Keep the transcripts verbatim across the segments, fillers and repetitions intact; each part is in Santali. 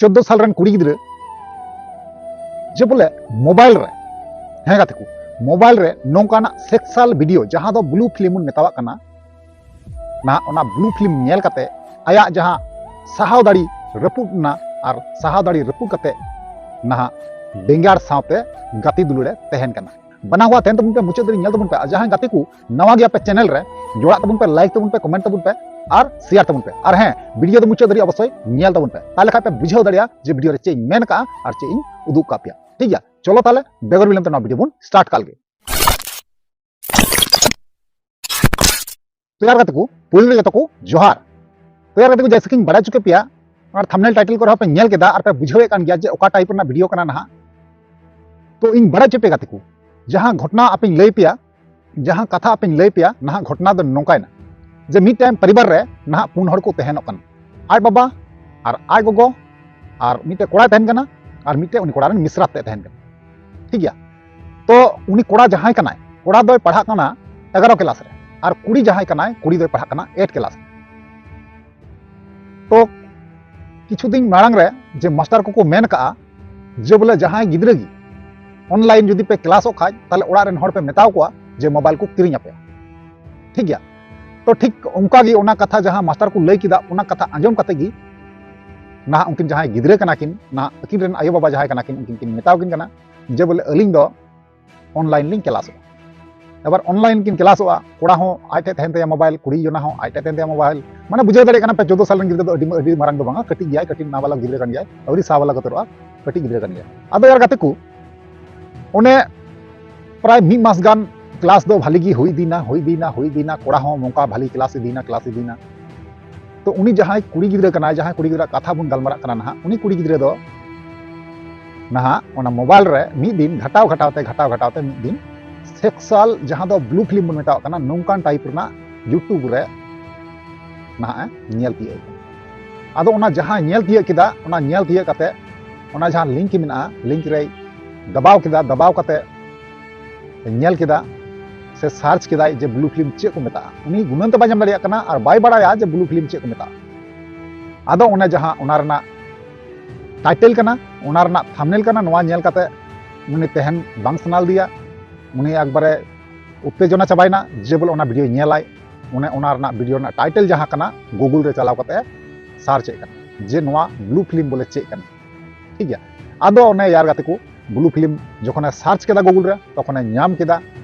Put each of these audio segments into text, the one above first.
ᱪᱳᱫᱽᱫᱳ ᱥᱟᱞ ᱨᱮᱱ ᱠᱩᱲᱤ ᱜᱤᱫᱽᱨᱟᱹ ᱡᱮ ᱵᱚᱞᱮ ᱢᱳᱵᱟᱭᱤᱞ ᱨᱮ, ᱦᱮᱸ ᱜᱟᱛᱮ ᱠᱚ, ᱢᱳᱵᱟᱭᱤᱞ ᱨᱮ ᱱᱚᱝᱠᱟᱱᱟᱜ ᱥᱮᱠᱥᱟᱞ ᱵᱷᱤᱰᱤᱭᱳ, ᱡᱟᱦᱟᱸ ᱫᱚ ᱵᱞᱩ ᱯᱷᱤᱞᱢ ᱵᱚᱱ ᱢᱮᱛᱟᱣᱟᱜ ᱠᱟᱱᱟ, ᱱᱟᱦᱟᱜ ᱚᱱᱟ ᱵᱞᱩ ᱯᱷᱤᱞᱢ ᱧᱮᱞ ᱠᱟᱛᱮ ᱟᱭᱟᱜ ᱡᱟᱦᱟᱸ ᱥᱟᱦᱟᱣ ᱫᱟᱲᱮ ᱨᱟᱹᱯᱩᱫ ᱮᱱᱟ, ᱟᱨ ᱥᱟᱦᱟᱣ ᱫᱟᱲᱮ ᱨᱟᱹᱯᱩᱫ ᱠᱟᱛᱮ ᱱᱟᱦᱟᱜ ᱵᱮᱸᱜᱟᱲ ᱥᱟᱶᱛᱮ ᱜᱟᱛᱮ ᱫᱩᱞᱟᱹᱲᱮ ᱛᱟᱦᱮᱱ ᱠᱟᱱᱟ᱾ ᱵᱟᱱᱟ ᱦᱚᱲ ᱛᱟᱦᱮᱱ ᱛᱟᱵᱚᱱ ᱯᱮ, ᱢᱩᱪᱟᱹᱫ ᱫᱷᱟᱹᱨᱤᱡ ᱧᱮᱞ ᱛᱟᱵᱚᱱ ᱯᱮ᱾ ᱟᱨ ᱡᱟᱦᱟᱸᱭ ᱜᱟᱛᱮ ᱠᱚ ᱱᱟᱣᱟ ᱜᱮᱭᱟ ᱯᱮ ᱪᱮᱱᱮᱞ ᱨᱮ, ᱡᱚᱲᱟᱜ ᱛᱟᱵᱚᱱ ᱯᱮ, ᱞᱟᱭᱤᱠ ᱛᱟᱵᱚᱱ ᱯᱮ, ᱠᱚᱢᱮᱱᱴ ᱛᱟᱵᱚᱱ ᱯᱮ ᱟᱨ ᱥᱮᱭᱟᱨ ᱛᱟᱵᱚᱱ ᱯᱮ᱾ ᱟᱨ ᱦᱮᱸ, ᱵᱷᱤᱰᱤᱭᱳ ᱫᱚ ᱢᱩᱪᱟᱹᱫ ᱫᱷᱟᱹᱨᱤᱡ ᱚᱵᱚᱥᱥᱳᱭ ᱧᱮᱞ ᱛᱟᱵᱚᱱ ᱯᱮ, ᱛᱟᱦᱞᱮ ᱠᱷᱟᱱ ᱯᱮ ᱵᱩᱡᱷᱟᱹᱣ ᱫᱟᱲᱮᱭᱟᱜᱼᱟ ᱡᱮ ᱵᱷᱤᱰᱤᱭᱳ ᱨᱮ ᱪᱮᱫ ᱤᱧ ᱢᱮᱱ ᱠᱟᱜᱼᱟ ᱟᱨ ᱪᱮᱫ ᱤᱧ ᱩᱫᱩᱜ ᱠᱟᱜ ᱯᱮᱭᱟ᱾ ᱴᱷᱤᱠ ᱜᱮᱭᱟ, ᱪᱚᱞᱚ ᱛᱟᱦᱞᱮ ᱵᱮᱜᱚᱨ ᱵᱤᱞᱚᱢ ᱛᱮ ᱱᱚᱣᱟ ᱵᱷᱤᱰᱤᱭᱳ ᱵᱚᱱ ᱥᱴᱟᱨᱴ ᱠᱟᱜ ᱞᱮᱜᱮ᱾ ᱛᱚ ᱭᱟᱨ ᱜᱟᱛᱮ ᱠᱚ, ᱯᱳᱭᱞᱳ ᱨᱮ ᱡᱚᱛᱚ ᱠᱚ ᱡᱚᱦᱟᱨ᱾ ᱛᱚ ᱭᱟᱨ ᱜᱟᱛᱮ ᱠᱚ, ᱡᱮᱭᱥᱮ ᱠᱤᱧ ᱵᱟᱲᱟᱭ ᱦᱚᱪᱚ ᱠᱮᱫ ᱯᱮᱭᱟ, ᱚᱱᱟ ᱛᱷᱟᱢᱵᱱᱮᱞ ᱴᱟᱭᱴᱮᱞ ᱠᱚᱨᱮ ᱦᱚᱸ ᱯᱮ ᱧᱮᱞ ᱠᱮᱫᱟ ᱟᱨ ᱯᱮ ᱵᱩᱡᱷᱟᱹᱣᱮᱫ ᱠᱟᱱ ᱜᱮᱭᱟ ᱡᱮ ᱚᱠᱟ ᱴᱟᱭᱤᱯ ᱨᱮᱱᱟᱜ ᱵᱷᱤᱰᱤᱭᱳ ᱠᱟᱱᱟ ᱱᱟᱦᱟᱜ᱾ ᱛᱚ ᱤᱧ ᱵᱟᱲᱟᱭ ᱦᱚᱪᱚ ᱯᱮ ᱜᱟᱛᱮ ᱠᱚ, ᱡᱟᱦᱟᱸ ᱜᱷᱚᱴᱚᱱᱟ ᱟᱯᱮᱧ ᱞᱟᱹᱭ ᱯᱮᱭᱟ, ᱡᱟᱦᱟᱸ ᱠᱟᱛᱷᱟ ᱟᱯᱮᱧ ᱞᱟᱹᱭ ᱯᱮᱭᱟ, ᱱᱟᱦᱟᱜ ᱜᱷᱚᱴᱚᱱᱟ ᱫᱚ ᱱᱚᱝᱠᱟᱭᱮᱱᱟ ᱡᱮ ᱢᱤᱫᱴᱮᱱ ᱯᱚᱨᱤᱵᱟᱨ ᱨᱮ ᱱᱟᱦᱟᱜ ᱯᱩᱱ ᱦᱚᱲ ᱠᱚ ᱛᱟᱦᱮᱱᱚᱜ ᱠᱟᱱᱟ, ᱟᱡ ᱵᱟᱵᱟ ᱟᱨ ᱟᱡ ᱜᱚᱜᱚ ᱟᱨ ᱢᱤᱫᱴᱮᱱ ᱠᱚᱲᱟᱭ ᱛᱟᱦᱮᱱ ᱠᱟᱱᱟ ᱟᱨ ᱢᱤᱫᱴᱮᱱ ᱩᱱᱤ ᱠᱚᱲᱟ ᱨᱮᱱ ᱢᱤᱥᱨᱟᱛ ᱛᱮ ᱛᱟᱦᱮᱱ ᱠᱟᱱᱟ᱾ ᱴᱷᱤᱠ ᱜᱮᱭᱟ, ᱛᱚ ᱩᱱᱤ ᱠᱚᱲᱟ ᱡᱟᱦᱟᱸᱭ ᱠᱟᱱᱟᱭ, ᱠᱚᱲᱟ ᱫᱚᱭ ᱯᱟᱲᱦᱟᱜ ᱠᱟᱱᱟ ᱮᱜᱟᱨᱚ ᱠᱞᱟᱥ ᱨᱮ, ᱟᱨ ᱠᱩᱲᱤ ᱡᱟᱦᱟᱸᱭ ᱠᱟᱱᱟᱭ, ᱠᱩᱲᱤ ᱫᱚᱭ ᱯᱟᱲᱦᱟᱜ ᱠᱟᱱᱟ ᱮᱭᱤᱴ ᱠᱞᱟᱥ ᱨᱮ᱾ ᱛᱚ ᱠᱤᱪᱷᱩ ᱫᱤᱱ ᱢᱟᱲᱟᱝ ᱨᱮ ᱡᱮ ᱢᱟᱥᱴᱟᱨ ᱠᱚᱠᱚ ᱢᱮᱱ ᱠᱟᱜᱼᱟ ᱡᱮ ᱵᱚᱞᱮ ᱡᱟᱦᱟᱸᱭ ᱜᱤᱫᱽᱨᱟᱹ ᱜᱮ ᱚᱱᱞᱟᱭᱤᱱ ᱡᱩᱫᱤ ᱯᱮ ᱠᱞᱟᱥᱚᱜ ᱠᱷᱟᱡ, ᱛᱟᱦᱞᱮ ᱚᱲᱟᱜ ᱨᱮᱱ ᱦᱚᱲ ᱯᱮ ᱢᱮᱛᱟᱣ ᱠᱚᱣᱟ ᱡᱮ ᱢᱳᱵᱟᱭᱤᱞ ᱠᱚ ᱠᱤᱨᱤᱧ ᱟᱯᱮᱭᱟ᱾ ᱴᱷᱤᱠ ᱜᱮᱭᱟ, ᱛᱚ ᱴᱷᱤᱠ ᱚᱱᱠᱟ ᱜᱮ ᱚᱱᱟ ᱠᱟᱛᱷᱟ ᱡᱟᱦᱟᱸ ᱢᱟᱥᱴᱟᱨ ᱠᱚ ᱞᱟᱹᱭ ᱠᱮᱫᱟ, ᱚᱱᱟ ᱠᱟᱛᱷᱟ ᱟᱸᱡᱚᱢ ᱠᱟᱛᱮ ᱜᱮ ᱱᱟᱦᱟᱜ ᱩᱱᱠᱤᱱ ᱡᱟᱦᱟᱸᱭ ᱜᱤᱫᱽᱨᱟᱹ ᱠᱟᱱᱟ ᱠᱤᱱ, ᱱᱟᱦᱟᱜ ᱟᱹᱠᱤᱱ ᱨᱮᱱ ᱟᱭᱳᱼᱵᱟᱵᱟ ᱡᱟᱦᱟᱸᱭ ᱠᱟᱱᱟ ᱠᱤᱱ, ᱩᱱᱠᱤᱱ ᱠᱤᱱ ᱢᱮᱛᱟᱣ ᱠᱤᱱ ᱠᱟᱱᱟ ᱡᱮ ᱵᱚᱞᱮ ᱟᱹᱞᱤᱧ ᱫᱚ ᱚᱱᱞᱟᱭᱤᱱ ᱞᱤᱧ ᱠᱞᱟᱥᱚᱜᱼᱟ᱾ ᱮᱵᱟᱨ ᱚᱱᱞᱟᱭᱤᱱ ᱠᱤᱱ ᱠᱞᱟᱥᱚᱜᱼᱟ, ᱠᱚᱲᱟ ᱦᱚᱸ ᱟᱡ ᱴᱷᱮᱡ ᱛᱟᱦᱮᱱ ᱛᱟᱭᱟ ᱢᱳᱵᱟᱭᱤᱞ, ᱠᱩᱲᱤ ᱡᱚᱱᱟ ᱦᱚᱸ ᱟᱡ ᱴᱷᱮᱡ ᱛᱟᱦᱮᱱ ᱛᱟᱭᱟ ᱢᱳᱵᱟᱭᱤᱞ᱾ ᱢᱟᱱᱮ ᱵᱩᱡᱷᱟᱹᱣ ᱫᱟᱲᱮᱭᱟᱜ ᱠᱟᱱᱟ ᱯᱮ, ᱪᱳᱫᱽᱫᱳ ᱥᱟᱞ ᱨᱮᱱ ᱜᱤᱫᱽᱨᱟᱹ ᱫᱚ ᱟᱹᱰᱤ, ᱟᱹᱰᱤ ᱢᱟᱨᱟᱝ ᱫᱚ ᱵᱟᱝᱟ, ᱠᱟᱹᱴᱤᱡ ᱜᱮᱭᱟᱭ, ᱠᱟᱹᱴᱤᱡ ᱱᱟᱵᱟᱞᱟ ᱜᱤᱫᱽᱨᱟᱹ ᱠᱟᱱ ᱜᱮᱭᱟᱭ, ᱟᱹᱣᱨᱤ ᱥᱟᱵᱟᱞᱟ ᱩᱛᱟᱹᱨᱚᱜᱼᱟ, ᱠᱟᱹᱴᱤᱡ ᱜᱤᱫᱽᱨᱟᱹ ᱠᱟᱱ ᱜᱮᱭᱟᱭ᱾ ᱟᱫᱚ ᱭᱟᱨ ᱜᱟᱛᱮ ᱠᱚ, ᱚᱱᱮ ᱯᱨᱟᱭ ᱢᱤᱫ ᱢᱟᱥ ᱜᱟᱱ ᱠᱞᱟᱥ ᱫᱚ ᱵᱷᱟᱞᱤ ᱜᱮ ᱦᱩᱭ ᱤᱫᱤᱭᱮᱱᱟ, ᱦᱩᱭ ᱤᱫᱤᱭᱮᱱᱟ, ᱦᱩᱭ ᱤᱫᱤᱭᱮᱱᱟ, ᱠᱚᱲᱟ ᱦᱚᱸ ᱱᱚᱝᱠᱟ ᱵᱷᱟᱞᱤ ᱠᱞᱟᱥ ᱤᱫᱤᱭᱮᱱᱟ, ᱠᱞᱟᱥ ᱤᱫᱤᱭᱮᱱᱟ᱾ ᱛᱚ ᱩᱱᱤ ᱡᱟᱦᱟᱸᱭ ᱠᱩᱲᱤ ᱜᱤᱫᱽᱨᱟᱹ ᱠᱟᱱᱟᱭ, ᱡᱟᱦᱟᱸᱭ ᱠᱩᱲᱤ ᱜᱤᱫᱽᱨᱟᱹ ᱠᱟᱛᱷᱟ ᱵᱚᱱ ᱜᱟᱞᱢᱟᱨᱟᱜ ᱠᱟᱱᱟ ᱱᱟᱦᱟᱜ, ᱩᱱᱤ ᱠᱩᱲᱤ ᱜᱤᱫᱽᱨᱟᱹ ᱫᱚ ᱱᱟᱦᱟᱜ ᱚᱱᱟ ᱢᱳᱵᱟᱭᱤᱞ ᱨᱮ ᱢᱤᱫ ᱫᱤᱱ ᱜᱷᱟᱴᱟᱣ ᱜᱷᱟᱴᱟᱣ ᱛᱮ, ᱜᱷᱟᱴᱟᱣ ᱜᱷᱟᱴᱟᱣ ᱛᱮ ᱢᱤᱫ ᱫᱤᱱ ᱥᱮᱠᱥᱩᱣᱟᱞ, ᱡᱟᱦᱟᱸ ᱫᱚ ᱵᱞᱩ ᱯᱷᱤᱞᱢ ᱵᱚᱱ ᱢᱮᱛᱟᱣᱟᱜ ᱠᱟᱱᱟ, ᱱᱚᱝᱠᱟᱱ ᱴᱟᱭᱤᱯ ᱨᱮᱱᱟᱜ ᱭᱩᱴᱩᱵᱽ ᱨᱮ ᱱᱟᱦᱟᱜ ᱮ ᱧᱮᱞ ᱛᱤᱭᱳᱜ ᱠᱟᱱᱟ᱾ ᱟᱫᱚ ᱚᱱᱟ ᱡᱟᱦᱟᱸ ᱧᱮᱞ ᱛᱤᱭᱳᱜ ᱠᱮᱫᱟ, ᱚᱱᱟ ᱧᱮᱞ ᱛᱤᱭᱳᱜ ᱠᱟᱛᱮ ᱚᱱᱟ ᱡᱟᱦᱟᱸ ᱞᱤᱝᱠ ᱢᱮᱱᱟᱜᱼᱟ, ᱞᱤᱝᱠ ᱨᱮᱭ ᱫᱟᱵᱟᱣ ᱠᱮᱫᱟ, ᱫᱟᱵᱟᱣ ᱠᱟᱛᱮ ᱧᱮᱞ ᱠᱮᱫᱟ ᱥᱮ ᱥᱟᱨᱪ ᱠᱮᱫᱟᱭ ᱡᱮ ᱵᱞᱩ ᱯᱷᱤᱞᱢ ᱪᱮᱫ ᱠᱚ ᱢᱮᱛᱟᱜᱼᱟ᱾ ᱩᱱᱤ ᱜᱩᱱᱟᱹᱱ ᱛᱮ ᱵᱟᱭ ᱧᱟᱢ ᱫᱟᱲᱮᱭᱟᱜ ᱠᱟᱱᱟ ᱟᱨ ᱵᱟᱭ ᱵᱟᱲᱟᱭᱟ ᱡᱮ ᱵᱞᱩ ᱯᱷᱤᱞᱢ ᱪᱮᱫ ᱠᱚ ᱢᱮᱛᱟᱜᱼᱟ᱾ ᱟᱫᱚ ᱚᱱᱮ ᱡᱟᱦᱟᱸ ᱚᱱᱟ ᱨᱮᱱᱟᱜ ᱴᱟᱭᱴᱮᱞ ᱠᱟᱱᱟ, ᱚᱱᱟ ᱨᱮᱱᱟᱜ ᱛᱷᱟᱢᱱᱮᱞ ᱠᱟᱱᱟ, ᱱᱚᱣᱟ ᱧᱮᱞ ᱠᱟᱛᱮ ᱩᱱᱤ ᱛᱟᱦᱮᱱ ᱵᱟᱝ ᱥᱟᱱᱟ ᱞᱮᱫᱮᱭᱟ᱾ ᱩᱱᱤ ᱮᱠᱵᱟᱨᱮ ᱩᱛᱛᱮᱡᱚᱱᱟ ᱪᱟᱵᱟᱭᱮᱱᱟ ᱡᱮ ᱵᱚᱞᱮ ᱚᱱᱟ ᱵᱷᱤᱰᱤᱭᱳ ᱧᱮᱞᱟᱭ, ᱚᱱᱮ ᱚᱱᱟ ᱨᱮᱱᱟᱜ ᱵᱷᱤᱰᱤᱭᱳ ᱨᱮᱱᱟᱜ ᱴᱟᱭᱴᱮᱞ ᱡᱟᱦᱟᱸ ᱠᱟᱱᱟ ᱜᱩᱜᱩᱞ ᱨᱮ ᱪᱟᱞᱟᱣ ᱠᱟᱛᱮ ᱥᱟᱨᱪ ᱮᱫ ᱠᱟᱱᱟ ᱡᱮ ᱱᱚᱣᱟ ᱵᱞᱩ ᱯᱷᱤᱞᱢ ᱵᱚᱞᱮ ᱪᱮᱫ ᱠᱟᱱᱟ᱾ ᱴᱷᱤᱠ ᱜᱮᱭᱟ, ᱟᱫᱚ ᱚᱱᱮ ᱭᱟᱨ ᱜᱟᱛᱮ ᱠᱚ ᱵᱞᱩ ᱯᱷᱤᱞᱢ ᱡᱚᱠᱷᱚᱱᱮ ᱥᱟᱨᱪ ᱠᱮᱫᱟ ᱜᱩᱜᱩᱞ ᱨᱮ, ᱛᱚᱠᱷᱚᱱᱮ ᱧᱟᱢ ᱠᱮᱫᱟ᱾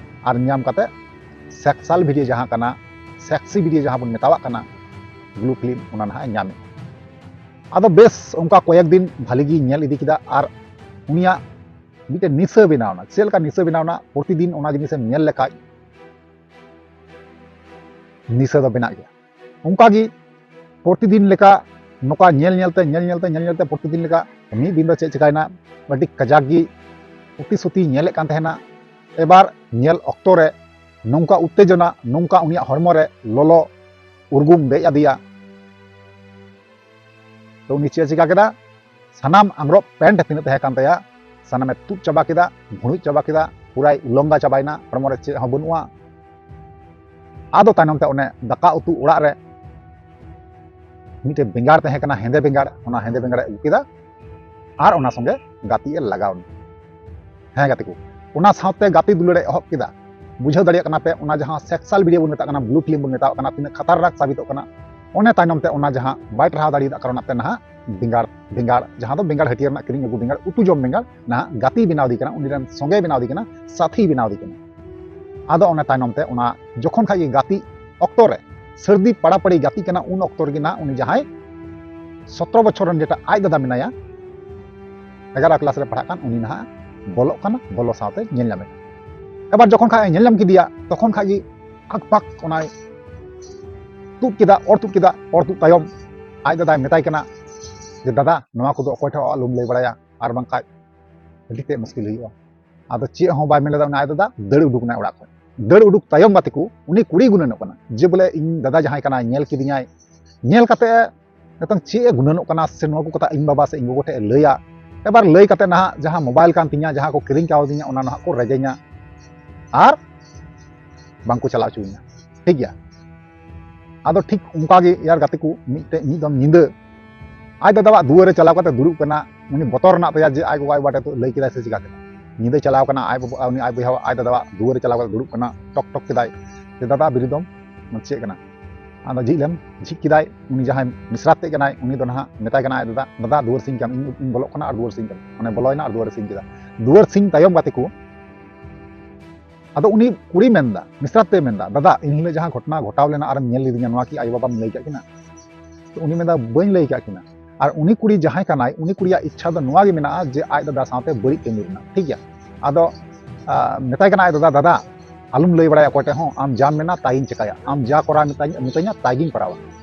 ᱟᱨ ᱧᱟᱢ ᱠᱟᱛᱮ ᱥᱮᱠᱥᱟᱞ ᱵᱷᱤᱰᱤᱭᱳ ᱡᱟᱦᱟᱸ ᱠᱟᱱᱟ, ᱥᱮᱠᱥᱤ ᱵᱷᱤᱰᱤᱭᱳ ᱡᱟᱦᱟᱸ ᱵᱚᱱ ᱢᱮᱛᱟᱣᱟᱜ ᱠᱟᱱᱟ, ᱵᱞᱩ ᱯᱷᱤᱞᱢ ᱚᱱᱟ ᱱᱟᱦᱟᱜ ᱮ ᱧᱟᱢᱮᱫ᱾ ᱟᱫᱚ ᱵᱮᱥ ᱚᱱᱠᱟ ᱠᱚᱭᱮᱠ ᱫᱤᱱ ᱵᱷᱟᱞᱤ ᱜᱮ ᱧᱮᱞ ᱤᱫᱤ ᱠᱮᱫᱟ ᱟᱨ ᱩᱱᱤᱭᱟᱜ ᱢᱤᱫᱴᱮᱱ ᱱᱤᱥᱟᱹ ᱵᱮᱱᱟᱣ ᱮᱱᱟ᱾ ᱪᱮᱫ ᱞᱮᱠᱟ ᱱᱤᱥᱟᱹ ᱵᱮᱱᱟᱣ ᱮᱱᱟ? ᱯᱨᱚᱛᱤᱫᱤᱱ ᱚᱱᱟ ᱡᱤᱱᱤᱥᱮᱢ ᱧᱮᱞ ᱞᱮᱠᱷᱟᱡ ᱱᱤᱥᱟᱹ ᱫᱚ ᱵᱮᱱᱟᱜ ᱜᱮᱭᱟ᱾ ᱚᱱᱠᱟ ᱜᱮ ᱯᱨᱚᱛᱤᱫᱤᱱ ᱞᱮᱠᱟ ᱱᱚᱝᱠᱟ ᱧᱮᱞ ᱧᱮᱞᱛᱮ, ᱧᱮᱞ ᱧᱮᱞᱛᱮ, ᱧᱮᱞ ᱧᱮᱞᱛᱮ ᱯᱨᱚᱛᱤᱫᱤᱱ ᱞᱮᱠᱟ ᱢᱤᱫ ᱫᱤᱱ ᱫᱚ ᱪᱮᱫ ᱪᱤᱠᱟᱭᱮᱱᱟ, ᱟᱹᱰᱤ ᱠᱟᱡᱟᱠ ᱜᱮ ᱯᱨᱚᱛᱤᱥᱨᱩᱛᱤ ᱧᱮᱞᱮᱫ ᱠᱟᱱ ᱛᱟᱦᱮᱱᱟ᱾ ᱮᱵᱟᱨ ᱧᱮᱞ ᱚᱠᱛᱚ ᱨᱮ ᱱᱚᱝᱠᱟ ᱩᱛᱛᱮᱡᱚᱱᱟ, ᱱᱚᱝᱠᱟ ᱩᱱᱤᱭᱟᱜ ᱦᱚᱲᱢᱚ ᱨᱮ ᱞᱚᱞᱚ ᱩᱨᱜᱩᱢ ᱫᱮᱡ ᱟᱫᱮᱭᱟ᱾ ᱛᱚ ᱩᱱᱤ ᱪᱮᱫ ᱮ ᱪᱤᱠᱟ ᱠᱮᱫᱟ? ᱥᱟᱱᱟᱢ ᱟᱝᱨᱚᱵ ᱯᱮᱱᱴ ᱛᱤᱱᱟᱹᱜ ᱛᱟᱦᱮᱸ ᱠᱟᱱ ᱛᱟᱭᱟ, ᱥᱟᱱᱟᱢᱮ ᱛᱩᱫ ᱪᱟᱵᱟ ᱠᱮᱫᱟ, ᱵᱷᱩᱲᱩᱡ ᱪᱟᱵᱟ ᱠᱮᱫᱟ, ᱯᱩᱨᱟᱭ ᱩᱞᱚᱝᱜᱟ ᱪᱟᱵᱟᱭᱮᱱᱟ, ᱦᱚᱲᱢᱚ ᱨᱮ ᱪᱮᱫ ᱦᱚᱸ ᱵᱟᱹᱱᱩᱜᱼᱟ᱾ ᱟᱫᱚ ᱛᱟᱭᱱᱚᱢ ᱛᱮ ᱚᱱᱮ ᱫᱟᱠᱟ ᱩᱛᱩ ᱚᱲᱟᱜ ᱨᱮ ᱢᱤᱫᱴᱮᱱ ᱵᱮᱸᱜᱟᱲ ᱛᱟᱦᱮᱸ ᱠᱟᱱᱟ, ᱦᱮᱸᱫᱮ ᱵᱮᱸᱜᱟᱲ, ᱚᱱᱟ ᱦᱮᱸᱫᱮ ᱵᱮᱸᱜᱟᱲ ᱮ ᱟᱹᱜᱩ ᱠᱮᱫᱟ ᱟᱨ ᱚᱱᱟ ᱥᱚᱸᱜᱮ ᱜᱟᱛᱮᱜ ᱮ ᱞᱟᱜᱟᱣ ᱮᱱᱟ᱾ ᱦᱮᱸ ᱜᱟᱛᱮ ᱠᱚ, ᱚᱱᱟ ᱥᱟᱶᱛᱮ ᱜᱟᱛᱮ ᱫᱩᱞᱟᱹᱲ ᱮ ᱮᱦᱚᱵ ᱠᱮᱫᱟ᱾ ᱵᱩᱡᱷᱟᱹᱣ ᱫᱟᱲᱮᱭᱟᱜ ᱠᱟᱱᱟ ᱯᱮ, ᱚᱱᱟ ᱡᱟᱦᱟᱸ ᱥᱮᱠᱥᱟᱞ ᱵᱷᱤᱰᱤᱭᱳ ᱵᱚᱱ ᱢᱮᱛᱟᱜ ᱠᱟᱱᱟ, ᱵᱞᱩ ᱯᱷᱤᱞᱢ ᱵᱚᱱ ᱢᱮᱛᱟᱜ ᱠᱟᱱᱟ, ᱛᱤᱱᱟᱹᱜ ᱠᱷᱟᱛᱟᱨᱱᱟᱠ ᱥᱟᱵᱤᱛᱚᱜ ᱠᱟᱱᱟ᱾ ᱚᱱᱮ ᱛᱟᱭᱱᱚᱢ ᱛᱮ ᱚᱱᱟ ᱡᱟᱦᱟᱸ ᱵᱟᱭ ᱴᱟᱨᱦᱟᱣ ᱫᱟᱲᱮᱭᱟᱫᱟᱜ ᱠᱟᱨᱚᱱ ᱛᱮ ᱱᱟᱦᱟᱜ ᱵᱮᱸᱜᱟᱲ, ᱵᱮᱸᱜᱟᱲ, ᱡᱟᱦᱟᱸ ᱫᱚ ᱵᱮᱸᱜᱟᱲ ᱦᱟᱹᱴᱭᱟᱹ ᱨᱮᱱᱟᱜ ᱠᱤᱨᱤᱧ ᱟᱹᱜᱩ ᱵᱮᱸᱜᱟᱲ, ᱩᱛᱩ ᱡᱚᱢ ᱵᱮᱸᱜᱟᱲ, ᱱᱟᱦᱟᱜ ᱜᱟᱛᱮ ᱵᱮᱱᱟᱣ ᱫᱮ ᱠᱟᱱᱟ, ᱩᱱᱤ ᱨᱮᱱ ᱥᱚᱸᱜᱮ ᱵᱮᱱᱟᱣ ᱫᱮ ᱠᱟᱱᱟ, ᱥᱟᱛᱷᱤ ᱵᱮᱱᱟᱣ ᱫᱮ ᱠᱟᱱᱟ᱾ ᱟᱫᱚ ᱚᱱᱟ ᱛᱟᱭᱱᱚᱢ ᱛᱮ ᱚᱱᱟ ᱡᱚᱠᱷᱚᱱ ᱠᱷᱟᱡ ᱜᱮ ᱜᱟᱛᱮ ᱚᱠᱛᱚ ᱨᱮ ᱥᱟᱹᱨᱫᱤ ᱯᱟᱲᱟᱯᱟᱲᱤ ᱜᱟᱛᱮ ᱠᱟᱱᱟ, ᱩᱱ ᱚᱠᱛᱚ ᱨᱮᱜᱮ ᱱᱟᱦᱟᱜ ᱩᱱᱤ ᱡᱟᱦᱟᱸᱭ ᱥᱚᱛᱨᱚ ᱵᱚᱪᱷᱚᱨ ᱨᱮᱱ ᱡᱮᱴᱟ ᱟᱡ ᱫᱟᱫᱟ ᱢᱮᱱᱟᱭᱟ, ᱮᱜᱟᱨᱚ ᱠᱞᱟᱥ ᱨᱮ ᱯᱟᱲᱦᱟᱜ ᱠᱟᱱ, ᱩᱱᱤ ᱱᱟᱦᱟᱜ ᱵᱚᱞᱚᱜ ᱠᱟᱱᱟ, ᱵᱚᱞᱚ ᱥᱟᱶᱛᱮ ᱧᱮᱞ ᱧᱟᱢᱮ ᱠᱟᱱᱟ᱾ ᱮᱵᱟᱨ ᱡᱚᱠᱷᱚᱱ ᱠᱷᱟᱡ ᱮ ᱧᱮᱞ ᱧᱟᱢ ᱠᱮᱫᱮᱭᱟ, ᱛᱚᱠᱷᱚᱱ ᱠᱷᱟᱡ ᱜᱮ ᱟᱠ ᱯᱟᱠ ᱚᱱᱟᱭ ᱛᱩᱫ ᱠᱮᱫᱟ, ᱚᱨ ᱛᱩᱫ ᱠᱮᱫᱟ᱾ ᱚᱨ ᱛᱩᱫ ᱛᱟᱭᱚᱢ ᱟᱡ ᱫᱟᱫᱟᱭ ᱢᱮᱛᱟᱭ ᱠᱟᱱᱟ ᱡᱮ, "ᱫᱟᱫᱟ, ᱱᱚᱣᱟ ᱠᱚᱫᱚ ᱚᱠᱚᱭ ᱴᱷᱮᱱ ᱟᱞᱚᱢ ᱞᱟᱹᱭ ᱵᱟᱲᱟᱭᱟ, ᱟᱨ ᱵᱟᱝᱠᱷᱟᱡ ᱟᱹᱰᱤ ᱛᱮᱫ ᱢᱩᱥᱠᱤᱞ ᱦᱩᱭᱩᱜᱼᱟ᱾" ᱟᱫᱚ ᱪᱮᱫ ᱦᱚᱸ ᱵᱟᱭ ᱢᱮᱱ ᱞᱮᱫᱟ, ᱩᱱᱤ ᱟᱡ ᱫᱟᱫᱟ ᱫᱟᱹᱲ ᱩᱰᱩᱠ ᱮᱱᱟᱭ ᱚᱲᱟᱜ ᱠᱷᱚᱱ᱾ ᱫᱟᱹᱲ ᱩᱰᱩᱠ ᱛᱟᱭᱚᱢ ᱜᱟᱛᱮ ᱠᱚ ᱩᱱᱤ ᱠᱩᱲᱤᱭ ᱜᱩᱱᱟᱹᱱᱚᱜ ᱠᱟᱱᱟ ᱡᱮ, ᱵᱚᱞᱮ ᱤᱧ ᱫᱟᱫᱟ ᱡᱟᱦᱟᱸᱭ ᱠᱟᱱᱟᱭ, ᱧᱮᱞ ᱠᱤᱫᱤᱧᱟᱭ, ᱧᱮᱞ ᱠᱟᱛᱮ ᱱᱤᱛᱚᱝ ᱪᱮᱫ ᱮ ᱜᱩᱱᱟᱹᱱᱚᱜ ᱠᱟᱱᱟ ᱥᱮ ᱱᱚᱣᱟ ᱠᱚ ᱠᱟᱛᱷᱟ ᱤᱧ ᱵᱟᱵᱟ ᱥᱮ ᱤᱧ ᱜᱚᱜᱚ ᱴᱷᱮᱡ ᱮ ᱞᱟᱹᱭᱟ᱾ ᱮᱵᱟᱨ ᱞᱟᱹᱭ ᱠᱟᱛᱮ ᱱᱟᱦᱟᱜ ᱡᱟᱦᱟᱸ ᱢᱳᱵᱟᱭᱤᱞ ᱠᱟᱱ ᱛᱤᱧᱟ, ᱡᱟᱦᱟᱸ ᱠᱚ ᱠᱤᱨᱤᱧ ᱠᱟᱣᱫᱤᱧᱟ, ᱚᱱᱟ ᱱᱟᱦᱟᱜ ᱠᱚ ᱨᱮᱡᱮᱧᱟ ᱟᱨ ᱵᱟᱝᱠᱚ ᱪᱟᱞᱟᱣ ᱦᱚᱪᱚᱣᱟᱹᱧᱟ᱾ ᱴᱷᱤᱠ ᱜᱮᱭᱟ, ᱟᱫᱚ ᱴᱷᱤᱠ ᱚᱱᱠᱟ ᱜᱮ ᱭᱟᱨ ᱜᱟᱛᱮ ᱠᱚ ᱢᱤᱫᱴᱮᱡ ᱢᱤᱫ ᱫᱚᱢ ᱧᱤᱫᱟᱹ ᱟᱡ ᱫᱟᱫᱟᱣᱟᱜ ᱫᱩᱣᱟᱹᱨ ᱨᱮ ᱪᱟᱞᱟᱣ ᱠᱟᱛᱮ ᱫᱩᱲᱩᱵ ᱠᱟᱱᱟ᱾ ᱩᱱᱤ ᱵᱚᱛᱚᱨ ᱨᱮᱱᱟᱜ ᱛᱟᱭᱟ ᱡᱮ ᱟᱡ ᱜᱚᱜᱚ ᱟᱡ ᱵᱟᱵᱟ ᱴᱷᱮᱱ ᱞᱟᱹᱭ ᱠᱮᱫᱟᱭ ᱥᱮ ᱪᱤᱠᱟ ᱠᱮᱫᱟ᱾ ᱧᱤᱫᱟᱹ ᱪᱟᱞᱟᱣ ᱠᱟᱱᱟ, ᱟᱡ ᱵᱟᱵᱟ, ᱩᱱᱤ ᱟᱡ ᱵᱚᱭᱦᱟ ᱟᱡ ᱫᱟᱫᱟᱣᱟᱜ ᱫᱩᱣᱟᱹᱨ ᱨᱮ ᱪᱟᱞᱟᱣ ᱠᱟᱛᱮ ᱫᱩᱲᱩᱵ ᱠᱟᱱᱟ, ᱴᱚᱠ ᱴᱚᱠ ᱠᱮᱫᱟᱭ ᱡᱮ, "ᱫᱟᱫᱟ, ᱵᱤᱨᱤᱫᱚᱢ ᱪᱮᱫ ᱠᱟᱱᱟ?" ᱟᱫᱚ ᱡᱷᱤᱡ ᱞᱮᱢ, ᱡᱷᱤᱡ ᱠᱮᱫᱟᱭ᱾ ᱩᱱᱤ ᱡᱟᱦᱟᱸᱭ ᱢᱤᱥᱨᱟᱛ ᱛᱮ ᱠᱟᱱᱟᱭ, ᱩᱱᱤ ᱫᱚ ᱱᱟᱦᱟᱜ ᱢᱮᱛᱟᱭ ᱠᱟᱱᱟ ᱟᱡ ᱫᱟᱫᱟ, "ᱫᱟᱫᱟ, ᱫᱩᱣᱟᱹᱨ ᱥᱤᱧ ᱠᱟᱢ, ᱤᱧ, ᱤᱧ ᱵᱚᱞᱚᱜ ᱠᱟᱱᱟ ᱟᱨ ᱫᱩᱣᱟᱹᱨ ᱥᱤᱧ ᱠᱟᱢ᱾" ᱚᱱᱮ ᱵᱚᱞᱚᱭᱮᱱᱟ ᱟᱨ ᱫᱩᱣᱟᱹᱨ ᱥᱤᱧ ᱠᱮᱫᱟ᱾ ᱫᱩᱣᱟᱹᱨ ᱥᱤᱧ ᱛᱟᱭᱚᱢ ᱜᱟᱛᱮ ᱠᱚ, ᱟᱫᱚ ᱩᱱᱤ ᱠᱩᱲᱤ ᱢᱮᱱᱫᱟ, ᱢᱤᱥᱨᱟᱛ ᱛᱮ ᱢᱮᱱᱫᱟ, "ᱫᱟᱫᱟ, ᱤᱱ ᱦᱤᱞᱳᱜ ᱡᱟᱦᱟᱸ ᱜᱷᱚᱴᱚᱱᱟ ᱜᱷᱚᱴᱟᱣ ᱞᱮᱱᱟ, ᱟᱨᱮᱢ ᱧᱮᱞ ᱞᱤᱫᱤᱧᱟ, ᱱᱚᱣᱟ ᱠᱤ ᱟᱭᱳ ᱵᱟᱵᱟᱢ ᱞᱟᱹᱭ ᱠᱟᱜ ᱠᱤᱱᱟ?" ᱛᱚ ᱩᱱᱤ ᱢᱮᱱᱫᱟ, "ᱵᱟᱹᱧ ᱞᱟᱹᱭ ᱠᱟᱜ ᱠᱤᱱᱟ᱾ ᱟᱨ ᱩᱱᱤ ᱠᱩᱲᱤ ᱡᱟᱦᱟᱸᱭ ᱠᱟᱱᱟᱭ, ᱩᱱᱤ ᱠᱩᱲᱤᱭᱟᱜ ᱤᱪᱪᱷᱟ ᱫᱚ ᱱᱚᱣᱟ ᱜᱮ ᱢᱮᱱᱟᱜᱼᱟ ᱡᱮ ᱟᱡ ᱫᱟᱫᱟ ᱥᱟᱶᱛᱮ ᱵᱟᱹᱲᱤᱡ ᱠᱟᱹᱢᱤ ᱨᱮᱱᱟᱜ, ᱴᱷᱤᱠ ᱜᱮᱭᱟ?" ᱟᱫᱚ, ᱟ, ᱢᱮᱛᱟᱭ ᱠᱟᱱᱟ ᱟᱡ ᱫᱟᱫᱟ, "ᱫᱟᱫᱟ, ᱟᱞᱚᱢ ᱞᱟᱹᱭ ᱵᱟᱲᱟᱭᱟ ᱚᱠᱚᱭ ᱴᱷᱮᱱ ᱦᱚᱸ, ᱟᱢ ᱡᱟᱢ ᱢᱮᱱᱟ ᱛᱟᱭ ᱜᱤᱧ ᱪᱮᱠᱟᱭᱟ, ᱟᱢ ᱡᱟ ᱠᱚᱨᱟᱣ ᱢᱮᱛᱟᱧ, ᱢᱤᱛᱟᱹᱧᱟ ᱛᱟᱭ ᱜᱤᱧ ᱠᱚᱨᱟᱣᱟ᱾"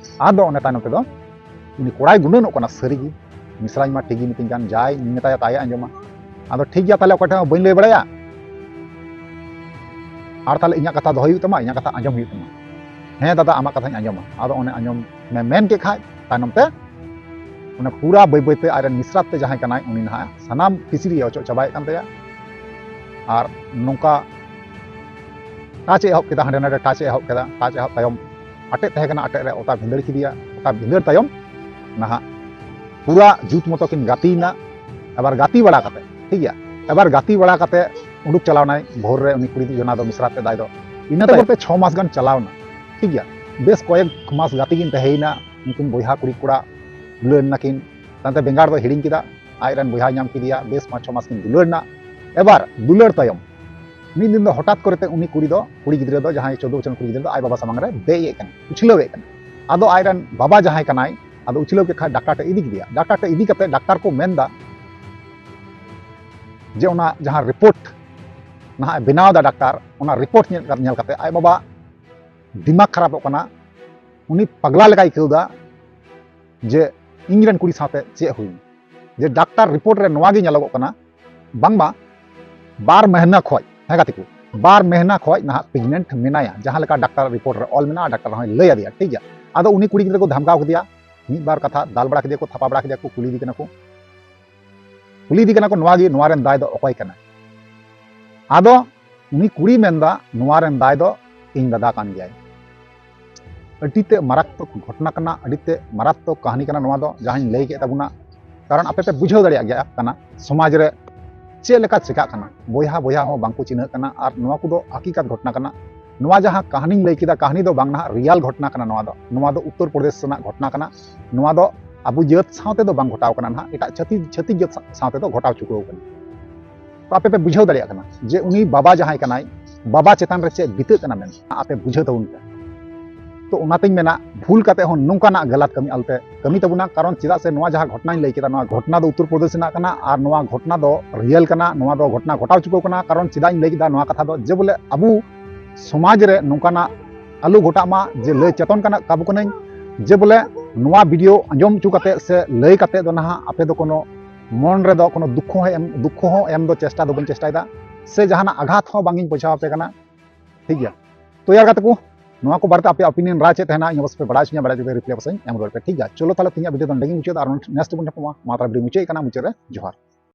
ᱟᱫᱚ ᱚᱱᱮ ᱛᱟᱭᱱᱚᱢ ᱛᱮᱫᱚ ᱩᱱᱤ ᱠᱚᱲᱟᱭ ᱜᱩᱱᱟᱹᱱᱚᱜ ᱠᱟᱱᱟ, ᱥᱟᱹᱨᱤ ᱜᱮ ᱢᱤᱥᱨᱟᱧ ᱢᱟ ᱴᱷᱤᱠ ᱜᱮ ᱢᱤᱛᱟᱹᱧ ᱠᱟᱱ, ᱡᱟᱭ ᱢᱮᱛᱟᱭᱟ ᱛᱟᱭ ᱟᱸᱡᱚᱢᱟ᱾ ᱟᱫᱚ ᱴᱷᱤᱠ ᱜᱮᱭᱟ, ᱛᱟᱦᱞᱮ ᱚᱠᱚᱭ ᱴᱷᱮᱱ ᱦᱚᱸ ᱵᱟᱹᱧ ᱞᱟᱹᱭ ᱵᱟᱲᱟᱭᱟ, ᱟᱨ ᱛᱟᱦᱞᱮ ᱤᱧᱟᱹᱜ ᱠᱟᱛᱷᱟ ᱫᱚᱦᱚᱭ ᱦᱩᱭᱩᱜ ᱛᱟᱢᱟ, ᱤᱧᱟᱹᱜ ᱠᱟᱛᱷᱟ ᱟᱸᱡᱚᱢ ᱦᱩᱭᱩᱜ ᱛᱟᱢᱟ᱾ "ᱦᱮᱸ ᱫᱟᱫᱟ, ᱟᱢᱟᱜ ᱠᱟᱛᱷᱟᱧ ᱟᱸᱡᱚᱢᱟ᱾" ᱟᱫᱚ ᱚᱱᱮ ᱟᱸᱡᱚᱢ ᱢᱮ ᱢᱮᱱ ᱠᱮᱫ ᱠᱷᱟᱡ, ᱛᱟᱭᱱᱚᱢ ᱛᱮ ᱚᱱᱟ ᱯᱩᱨᱟ ᱵᱟᱹᱭ ᱵᱟᱹᱭ ᱛᱮ ᱟᱡᱨᱮᱱ ᱢᱤᱥᱨᱟᱛ ᱛᱮ ᱡᱟᱦᱟᱸᱭ ᱠᱟᱱᱟᱭ, ᱩᱱᱤ ᱱᱟᱦᱟᱜ ᱥᱟᱱᱟᱢ ᱠᱤᱪᱨᱤᱡ ᱮ ᱚᱪᱚᱜ ᱪᱟᱵᱟᱭᱮᱫ ᱠᱟᱱ ᱛᱟᱭᱟ᱾ ᱟᱨ ᱱᱚᱝᱠᱟ touch ᱮ ᱮᱦᱚᱵ ᱠᱮᱫᱟ, ᱦᱟᱸᱰᱮ ᱱᱟᱰᱮ touch ᱮ ᱮᱦᱚᱵ ᱠᱮᱫᱟ᱾ Touch ᱮᱦᱚᱵ ᱛᱟᱭᱚᱢ ᱟᱴᱮᱫ ᱛᱟᱦᱮᱸ ᱠᱟᱱᱟ, ᱟᱴᱮᱫ ᱨᱮ ᱚᱛᱟ ᱵᱷᱤᱸᱫᱟᱹᱲ ᱠᱮᱫᱮᱭᱟ᱾ ᱚᱛᱟ ᱵᱷᱤᱸᱫᱟᱹᱲ ᱛᱟᱭᱚᱢ ᱱᱟᱦᱟᱜ ᱯᱩᱨᱟ ᱡᱩᱛ ᱢᱚᱛᱚ ᱠᱤᱱ ᱜᱟᱛᱮᱭᱮᱱᱟ᱾ ᱟᱵᱟᱨ ᱜᱟᱛᱮ ᱵᱟᱲᱟ ᱠᱟᱛᱮ, ᱴᱷᱤᱠ ᱜᱮᱭᱟ, ᱟᱵᱟᱨ ᱜᱟᱛᱮ ᱵᱟᱲᱟ ᱠᱟᱛᱮ ᱩᱰᱩᱠ ᱪᱟᱞᱟᱣ ᱱᱟᱭ ᱵᱷᱳᱨ ᱨᱮ ᱩᱱᱤ ᱠᱩᱲᱤ ᱡᱚᱱᱟ ᱫᱚ ᱢᱤᱥᱨᱟᱛ ᱛᱮ ᱫᱟᱭ ᱫᱚ᱾ ᱤᱱᱟᱹ ᱛᱟᱭᱚᱢ ᱛᱮ ᱪᱷᱚ ᱢᱟᱥ ᱜᱟᱱ ᱪᱟᱞᱟᱣ ᱱᱟ, ᱴᱷᱤᱠ ᱜᱮᱭᱟ, ᱵᱮᱥ ᱠᱚᱭᱮᱠ ᱢᱟᱥ ᱜᱟᱛᱮ ᱠᱤᱱ ᱛᱟᱦᱮᱸᱭᱮᱱᱟ᱾ ᱩᱱᱠᱤᱱ ᱵᱚᱭᱦᱟ ᱠᱩᱲᱤ ᱠᱚᱲᱟ ᱫᱩᱞᱟᱹᱲ ᱱᱟᱠᱤᱱ᱾ ᱛᱟᱭᱚᱢ ᱛᱮ ᱵᱮᱸᱜᱟᱲ ᱫᱚ ᱦᱤᱲᱤᱧ ᱠᱮᱫᱟ, ᱟᱡᱨᱮᱱ ᱵᱚᱭᱦᱟᱭ ᱧᱟᱢ ᱠᱮᱫᱮᱭᱟ, ᱵᱮᱥ ᱯᱟᱸᱪ ᱪᱷᱚ ᱢᱟᱥ ᱠᱤᱱ ᱫᱩᱞᱟᱹᱲ ᱱᱟ᱾ ᱮᱵᱟᱨ ᱫᱩᱞᱟᱹᱲ ᱛᱟᱭᱚᱢ ᱢᱤᱫ ᱫᱤᱱ ᱫᱚ ᱦᱚᱴᱟᱛ ᱠᱚᱨᱮᱛᱮ ᱩᱱᱤ ᱠᱩᱲᱤ ᱫᱚ, ᱠᱩᱲᱤ ᱜᱤᱫᱽᱨᱟᱹ ᱫᱚ, ᱡᱟᱦᱟᱸᱭ ᱪᱳᱫᱽᱫᱳ ᱵᱚᱪᱷᱚᱨ ᱠᱩᱲᱤ ᱜᱤᱫᱽᱨᱟᱹ ᱫᱚ ᱟᱡ ᱵᱟᱵᱟ ᱥᱟᱢᱟᱝ ᱨᱮ ᱫᱮᱡ ᱮᱫ ᱠᱟᱱᱟ, ᱩᱪᱷᱞᱟᱹᱣ ᱮᱫ ᱠᱟᱱᱟ᱾ ᱟᱫᱚ ᱟᱡᱨᱮᱱ ᱵᱟᱵᱟ ᱡᱟᱦᱟᱸᱭ ᱠᱟᱱᱟᱭ, ᱟᱫᱚ ᱩᱪᱷᱞᱟᱹᱣ ᱠᱮᱫ ᱠᱷᱟᱡ ᱰᱟᱠᱛᱟᱨ ᱴᱷᱮᱡ ᱤᱫᱤ ᱠᱮᱫᱮᱭᱟ᱾ ᱰᱟᱠᱛᱟᱨ ᱴᱷᱮᱡ ᱤᱫᱤ ᱠᱟᱛᱮ ᱰᱟᱠᱛᱟᱨ ᱠᱚ ᱢᱮᱱᱫᱟ ᱡᱮ ᱚᱱᱟ ᱡᱟᱦᱟᱸ ᱨᱤᱯᱳᱨᱴ ᱱᱟᱦᱟᱜ ᱮ ᱵᱮᱱᱟᱣ ᱮᱫᱟ ᱰᱟᱠᱛᱟᱨ, ᱚᱱᱟ ᱨᱤᱯᱳᱨᱴ ᱧᱮᱞ, ᱧᱮᱞ ᱠᱟᱛᱮ ᱟᱡ ᱵᱟᱵᱟ ᱫᱤᱢᱟᱜᱽ ᱠᱷᱟᱨᱟᱯᱚᱜ ᱠᱟᱱᱟ, ᱩᱱᱤ ᱯᱟᱜᱽᱞᱟ ᱞᱮᱠᱟᱭ ᱟᱹᱭᱠᱟᱹᱣ ᱮᱫᱟ ᱡᱮ ᱤᱧ ᱨᱮᱱ ᱠᱩᱲᱤ ᱥᱟᱶᱛᱮ ᱪᱮᱫ ᱦᱩᱭᱱᱟ᱾ ᱡᱮ ᱰᱟᱠᱛᱟᱨ ᱨᱤᱯᱳᱨᱴ ᱨᱮ ᱱᱚᱣᱟ ᱜᱮ ᱧᱮᱞᱚᱜᱚᱜ ᱠᱟᱱᱟ, ᱵᱟᱝᱢᱟ ᱵᱟᱨ ᱢᱟᱹᱦᱱᱟᱹ ᱠᱷᱚᱡ, ᱦᱮᱸ ᱜᱟᱛᱮ ᱠᱚ, ᱵᱟᱨ ᱢᱟᱹᱦᱱᱟᱹ ᱠᱷᱚᱡ ᱱᱟᱦᱟᱜ pregnant ᱢᱮᱱᱟᱭᱟ, ᱡᱟᱦᱟᱸ ᱞᱮᱠᱟ ᱰᱟᱠᱛᱟᱨ ᱨᱤᱯᱳᱨᱴ ᱨᱮ ᱚᱞ ᱢᱮᱱᱟᱜᱼᱟ, ᱰᱟᱠᱛᱟᱨ ᱦᱚᱸᱭ ᱞᱟᱹᱭ ᱟᱫᱮᱭᱟ, ᱴᱷᱤᱠ ᱜᱮᱭᱟ᱾ ᱟᱫᱚ ᱩᱱᱤ ᱠᱩᱲᱤ ᱜᱤᱫᱽᱨᱟᱹ ᱠᱚ ᱫᱷᱟᱢᱠᱟᱣ ᱠᱮᱫᱮᱭᱟ, ᱢᱤᱫ ᱵᱟᱨ ᱠᱟᱛᱷᱟ ᱫᱟᱞ ᱵᱟᱲᱟ ᱠᱮᱫᱮᱭᱟ ᱠᱚ, ᱛᱷᱟᱯᱟ ᱵᱟᱲᱟ ᱠᱮᱫᱮᱭᱟ ᱠᱚ, ᱠᱩᱞᱤ ᱮᱫᱮ ᱠᱟᱱᱟ ᱠᱚ, ᱠᱩᱞᱤ ᱮᱫᱮ ᱠᱟᱱᱟ ᱠᱚ, "ᱱᱚᱣᱟ ᱜᱮ, ᱱᱚᱣᱟ ᱨᱮᱱ ᱫᱟᱭ ᱫᱚ ᱚᱠᱚᱭ ᱠᱟᱱᱟᱭ?" ᱟᱫᱚ ᱩᱱᱤ ᱠᱩᱲᱤ ᱢᱮᱱᱫᱟ, "ᱱᱚᱣᱟ ᱨᱮᱱ ᱫᱟᱭ ᱫᱚ ᱤᱧ ᱫᱟᱫᱟ ᱠᱟᱱ ᱜᱮᱭᱟᱭ᱾" ᱟᱹᱰᱤ ᱛᱮ ᱢᱟᱨᱟᱛᱢᱚᱠ ᱜᱷᱚᱴᱚᱱᱟ ᱠᱟᱱᱟ, ᱟᱹᱰᱤ ᱛᱮ ᱢᱟᱨᱟᱛᱢᱚᱠ ᱠᱟᱹᱦᱱᱤ ᱠᱟᱱᱟ ᱱᱚᱣᱟ ᱫᱚ, ᱡᱟᱦᱟᱸᱧ ᱞᱟᱹᱭ ᱠᱮᱫ ᱛᱟᱵᱚᱱᱟ᱾ ᱠᱟᱨᱚᱱ ᱟᱯᱮ ᱯᱮ ᱵᱩᱡᱷᱟᱹᱣ ᱫᱟᱲᱮᱭᱟᱜ ᱜᱮᱭᱟ ᱠᱟᱱᱟ ᱥᱚᱢᱟᱡᱽ ᱨᱮ ᱪᱮᱫ ᱞᱮᱠᱟ ᱪᱮᱠᱟᱜ ᱠᱟᱱᱟ, ᱵᱚᱭᱦᱟ ᱵᱚᱭᱦᱟ ᱦᱚᱸ ᱵᱟᱝ ᱠᱚ ᱪᱤᱱᱦᱟᱹᱜ ᱠᱟᱱᱟ᱾ ᱟᱨ ᱱᱚᱣᱟ ᱠᱚᱫᱚ ᱦᱟᱹᱠᱤᱠᱟᱛ ᱜᱷᱚᱴᱚᱱᱟ ᱠᱟᱱᱟ᱾ ᱱᱚᱣᱟ ᱡᱟᱦᱟᱸ ᱠᱟᱹᱦᱱᱤᱧ ᱞᱟᱹᱭ ᱠᱮᱫᱟ, ᱠᱟᱹᱦᱱᱤ ᱫᱚ ᱵᱟᱝ ᱱᱟᱦᱟᱜ ᱨᱤᱭᱟᱞ ᱜᱷᱚᱴᱚᱱᱟ ᱠᱟᱱᱟ᱾ ᱱᱚᱣᱟ ᱫᱚ, ᱱᱚᱣᱟ ᱫᱚ ᱩᱛᱛᱚᱨ ᱯᱨᱚᱫᱮᱥ ᱨᱮᱱᱟᱜ ᱜᱷᱚᱴᱚᱱᱟ ᱠᱟᱱᱟ᱾ ᱱᱚᱣᱟ ᱫᱚ ᱟᱵᱚ ᱡᱟᱹᱛ ᱥᱟᱶᱛᱮ ᱫᱚ ᱵᱟᱝ ᱜᱷᱚᱴᱟᱣ ᱠᱟᱱᱟ ᱱᱟᱦᱟᱜ, ᱮᱴᱟᱜ ᱪᱷᱟᱹᱛᱤᱠ, ᱪᱷᱟᱹᱛᱤᱠ ᱡᱟᱹᱛ ᱥᱟ-, ᱥᱟᱶᱛᱮ ᱫᱚ ᱜᱷᱚᱴᱟᱣ ᱪᱩᱠᱟᱹᱣ ᱠᱟᱱᱟ᱾ ᱛᱚ ᱟᱯᱮ ᱯᱮ ᱵᱩᱡᱷᱟᱹᱣ ᱫᱟᱲᱮᱭᱟᱜ ᱠᱟᱱᱟ ᱡᱮ ᱩᱱᱤ ᱵᱟᱵᱟ ᱡᱟᱦᱟᱸᱭ ᱠᱟᱱᱟᱭ, ᱵᱟᱵᱟ ᱪᱮᱛᱟᱱ ᱨᱮ ᱪᱮᱫ ᱵᱤᱛᱟᱹᱜ ᱠᱟᱱᱟ ᱢᱮᱱᱛᱮ, ᱟᱯᱮ ᱵᱩᱡᱷᱟᱹᱣ ᱛᱟᱵᱚᱱ ᱯᱮ᱾ ᱛᱚ ᱚᱱᱟᱛᱤᱧ ᱢᱮᱱᱟ, ᱵᱷᱩᱞ ᱠᱟᱛᱮ ᱦᱚᱸ ᱱᱚᱝᱠᱟᱱᱟᱜ ᱜᱟᱞᱟᱛ ᱠᱟᱹᱢᱤ ᱟᱞᱚᱯᱮ ᱠᱟᱹᱢᱤ ᱛᱟᱵᱚᱱᱟ᱾ ᱠᱟᱨᱚᱱ ᱪᱮᱫᱟᱜ ᱥᱮ ᱱᱚᱣᱟ ᱡᱟᱦᱟᱸ ᱜᱷᱚᱴᱚᱱᱟᱧ ᱞᱟᱹᱭ ᱠᱮᱫᱟ, ᱱᱚᱣᱟ ᱜᱷᱚᱴᱚᱱᱟ ᱫᱚ ᱩᱛᱛᱚᱨ ᱯᱨᱚᱫᱮᱥ ᱨᱮᱱᱟᱜ ᱠᱟᱱᱟ ᱟᱨ ᱱᱚᱣᱟ ᱜᱷᱚᱴᱚᱱᱟ ᱫᱚ ᱨᱤᱭᱮᱞ ᱠᱟᱱᱟ, ᱱᱚᱣᱟ ᱫᱚ ᱜᱷᱚᱴᱚᱱᱟ ᱜᱷᱚᱴᱟᱣ ᱪᱩᱠᱟᱹᱣ ᱠᱟᱱᱟ᱾ ᱠᱟᱨᱚᱱ ᱪᱮᱫᱟᱜ ᱤᱧ ᱞᱟᱹᱭ ᱠᱮᱫᱟ ᱱᱚᱣᱟ ᱠᱟᱛᱷᱟ ᱫᱚ, ᱡᱮ ᱵᱚᱞᱮ ᱟᱵᱚ ᱥᱚᱢᱟᱡᱽ ᱨᱮ ᱱᱚᱝᱠᱟᱱᱟᱜ ᱟᱞᱚ ᱜᱷᱚᱴᱟᱜ ᱢᱟ, ᱡᱮ ᱞᱟᱹᱭ ᱪᱮᱛᱚᱱ ᱠᱟᱱᱟ ᱠᱟᱵᱚ ᱠᱟᱹᱱᱟᱹᱧ, ᱡᱮ ᱵᱚᱞᱮ ᱱᱚᱣᱟ ᱵᱷᱤᱰᱤᱭᱳ ᱟᱸᱡᱚᱢ ᱦᱚᱪᱚ ᱠᱟᱛᱮ ᱥᱮ ᱞᱟᱹᱭ ᱠᱟᱛᱮ ᱫᱚ ᱱᱟᱦᱟᱜ ᱟᱯᱮ ᱫᱚ ᱠᱳᱱᱳ ᱢᱚᱱ ᱨᱮᱫᱚ ᱠᱳᱱᱳ ᱫᱩᱠᱠᱷᱚ ᱦᱚᱸ ᱮᱢ, ᱫᱩᱠᱠᱷᱚ ᱦᱚᱸ ᱮᱢ ᱫᱚ ᱪᱮᱥᱴᱟ ᱫᱚ ᱵᱟᱹᱧ ᱪᱮᱥᱴᱟᱭᱮᱫᱟ, ᱥᱮ ᱡᱟᱦᱟᱱᱟᱜ ᱟᱜᱷᱟᱛ ᱦᱚᱸ ᱵᱟᱝ ᱤᱧ ᱯᱳᱪᱷᱟᱣ ᱟᱯᱮ ᱠᱟᱱᱟ᱾ ᱴᱷᱤᱠ ᱜᱮᱭᱟ, ᱛᱚ ᱭᱟᱨ ᱜᱟᱛᱮ ᱠᱚ, ᱱᱚᱣᱟ ᱠᱚ ᱵᱟᱨᱮᱛᱮ ᱟᱯᱮᱭᱟᱜ ᱚᱯᱤᱱᱤᱭᱚᱱ ᱨᱟᱭ ᱪᱮᱫ ᱛᱟᱦᱮᱱᱟ, ᱤᱧ ᱚᱵᱚᱥᱥᱳᱭ ᱯᱮ ᱵᱟᱲᱟᱭ ᱦᱚᱪᱚᱧᱟ, ᱵᱟᱲᱟᱭ ᱦᱚᱪᱚ ᱠᱟᱛᱮ ᱨᱤᱯᱞᱟᱭ ᱚᱵᱚᱥᱥᱳᱭ ᱮᱢ ᱨᱩᱣᱟᱹᱲ ᱯᱮ᱾ ᱴᱷᱤᱠ ᱜᱮᱭᱟ, ᱪᱚᱞᱚ ᱛᱟᱦᱞᱮ ᱛᱮᱦᱮᱧᱟᱜ ᱵᱷᱤᱰᱤᱭᱳ ᱫᱚ ᱱᱚᱸᱰᱮ ᱜᱮᱧ ᱢᱩᱪᱟᱹᱫᱟ, ᱟᱨ ᱱᱮᱠᱥᱴ ᱵᱚᱱ ᱧᱟᱯᱟᱢᱟ᱾ ᱢᱟ ᱛᱟᱦᱞᱮ ᱵᱷᱤᱰᱤᱭᱳ ᱢᱩᱪᱟᱹᱫ ᱠᱟᱱᱟ, ᱢᱩᱪᱟᱹᱫ ᱨᱮ ᱡᱚᱦᱟᱨ᱾